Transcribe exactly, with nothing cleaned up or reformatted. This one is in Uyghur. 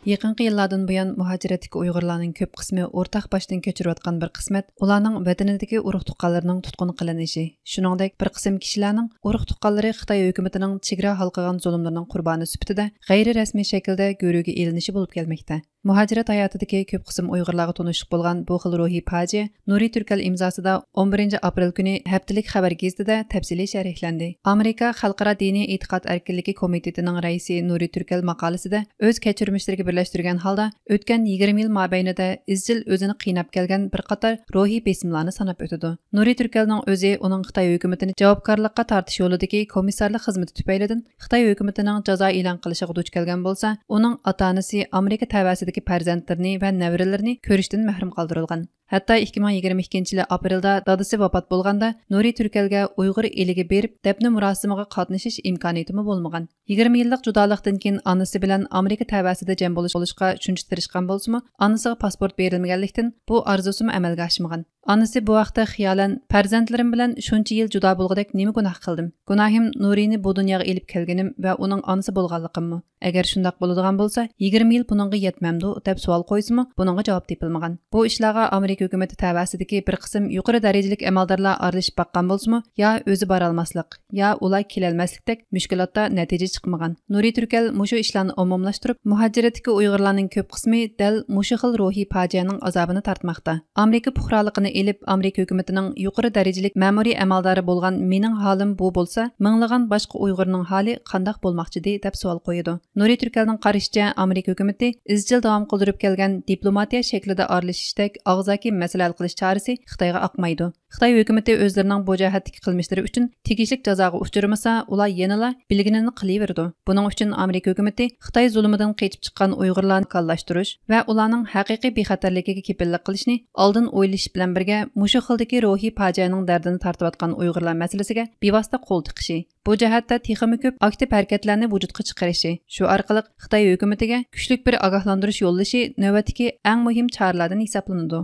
يېقىنقى يىللاردىن بۇيان، مۇھاجىرەتتىكى ئۇيغۇرلارنىڭ كۆپ قىسمى ئورتاق باشتىن كەچۈرۈۋاتقان بىر قىسمەت، ئۇلارنىڭ ۋەتىنىدىكى ئۇرۇق تۇغقانلىرىنىڭ تۇتقۇن قىلىنىشى، شۇنىڭدەك بىر قىسىم كىشىلەرنىڭ ئۇرۇق تۇغقانلىرى خىتاي ھۆكۈمىتىنىڭ چېگرا ھالقىغان زۇلۇملىرىنىڭ قۇربانى سۈپىتىدە غەيرىي رەسمىي شەكىلدە گۆرۈگە ئېلىنىشى بولۇپ كەلمەكتە. مۇھاجىرەت ھاياتىدىكى كۆپ قىسىم ئۇيغۇرلارغا تونۇشلۇق بولغان بۇ خىل روھىي پاجىئە نۇرى تۈركەل ئىمزاسىدا ئون بىرىنچى ئاپرېل كۈنى ھەپتىلىك خەۋەر گېزىتىدە تەپسىلىي شەرھلەندى. ئامېرىكا خەلقئارا دىنىي ئېتىقاد ئەركىنلىكى كومىتېتىنىڭ رەئىسى نۇرى تۈركەل ماقالىسىدە ئۆز كەچۈرمىشلىرىگە بىرلەشتۈرگەن ھالدا ئۆتكەن يىگىرمە يىل مابەينىدە ئىزچىل ئۆزىنى قىيناپ كەلگەن بىر قاتار روھىي بېسىملارنى ساناپ ئۆتىدۇ. نۇرى تۈركەلنىڭ ئۆزى ئۇنىڭ خىتاي ھۆكۈمىتىنى جاۋابكارلىققا تارتىش يولىدىكى كومىسسارلىق خىزمىتى تۈپەيلىدىن خىتاي ھۆكۈمىتىنىڭ جازا ئېلان قىلىشىغا دۇچ كەلگەن بولسا، ئۇنىڭ ئاتا-ئانىسى ئامېرىكا تەۋەسىدىكى پەرزەنتلىرىنى ۋە نەۋرىلىرىنى كۆرۈشتىن مەھرۇم قالدۇرۇلغان. ھەتتا ئىككى مىڭ يىگىرمە ئىككىنچى يىلى ئاپرېلدا دادىسى ۋاپات بولغاندا، نۇرى تۈركەلگە ئۇيغۇر ئېلىگە بېرىپ، دەپنە مۇراسىمىغا قاتنىشىش ئىمكانىيىتىمۇ بولمىغان. يىگىرمە يىللىق جۇدالىقتىن كېيىن ئانىسى بىلەن ئامېرىكا تەۋەسىدە جەم بولۇش، بولۇشقا شۇنچە تىرىشقان بولسىمۇ، ئانىسىغا پاسپورت بېرىلمىگەنلىكتىن، بۇ ئارزۇسىمۇ ئەمەلگە ئاشمىغان. ئانىسى بۇ ھەقتە خىيالەن، پەرزەنتلىرىم بىلەن شۇنچە يىل جۇدا بولغۇدەك نېمە گۇناھ قىلدىم؟ گۇناھىم نۇرىنى بۇ دۇنياغا ئېلىپ كەلگىنىم ۋە ئۇنىڭ ئانىسى بولغانلىقىممۇ؟ ئەگەر شۇنداق بولىدىغان بولسا، يىگىرمە يىل بۇنىڭغا يەتمەمدۇ؟ دەپ سوئال قويسىمۇ، بۇنىڭغا جاۋاب تېپىلمىغان. بۇ ئىشلارغا ئامېرىكا ھۆكۈمىتى تەۋەسىدىكى بىر قىسىم يۇقىرى دەرىجىلىك ئەمەلدارلار ئارىلىشىپ باققان بولسىمۇ، يا ئۆزى بارالماسلىق، يا ئۇلار كېلەلمەسلىكتەك مۈشكۈلاتتا نەتىجە چىقمىغان. نۇرى تۈركەل مۇشۇ ئىشلارنى ئومۇملاشتۇرۇپ، مۇھاجىرەتتىكى ئۇيغۇرلارنىڭ كۆپ قىسمى دەل مۇشۇ خىل روھىي پاجىئەنىڭ ئازابىنى تارتماقتا. ئامېرىكا پۇقرالىقىنى ئېلىپ، ئامېرىكا ھۆكۈمىتىنىڭ يۇقىرى دەرىجىلىك مەمۇرىي ئەمەلدارى بولغان مېنىڭ ھالىم بۇ بولسا، مىڭلىغان باشقا ئۇيغۇرنىڭ ھالى قانداق بولماقچىدى؟ دەپ سوئال قويىدۇ. نۇرى تۈركەلنىڭ قارىشىچە، ئامېرىكا ھۆكۈمىتى ئىزچىل داۋام قىلدۇرۇپ كەلگەن دىپلوماتىيە شەكلىدە ئارىلىشىشتەك ئاغزاكى مەسىلە ھەل قىلىش چارىسى خىتايغا ئاقمايدۇ. خىتاي ھۆكۈمىتى ئۆزلىرىنىڭ بۇ جەھەتتىكى قىلمىشلىرى ئۈچۈن تېگىشلىك جازاغا ئۇچرىمىسا، ئۇلار يەنىلا بىلگىنىنى قىلىۋېرىدۇ. بۇنىڭ ئۈچۈن ئامېرىكا ھۆكۈمىتى خىتاي زۇلۇمىدىن قېچىپ چىققان ئۇيغۇرلارنى ماكانلاشتۇرۇش ۋە ئۇلارنىڭ ھەقىقىي بىخەتەرلىكىگە كېپىللىك قىلىشنى ئالدىن ئويلىشىش بىلەن بىرگە، مۇشۇ خىلدىكى روھىي پاجىئەنىڭ دەردىنى تارتىۋاتقان ئۇيغۇرلار مەسىلىسىگە بىۋاسىتە قول تىقىشى، بۇ جەھەتتە تېخىمۇ كۆپ ئاكتىپ ھەرىكەتلەرنى ۋۇجۇدقا چىقىرىشى، شۇ ئارقىلىق خىتاي ھۆكۈمىتىگە كۈچلۈك بىر ئاگاھلاندۇرۇش يوللىشى نۆۋەتتىكى ئەڭ مۇھىم چارىلەردىن ھېسابلىنىدۇ.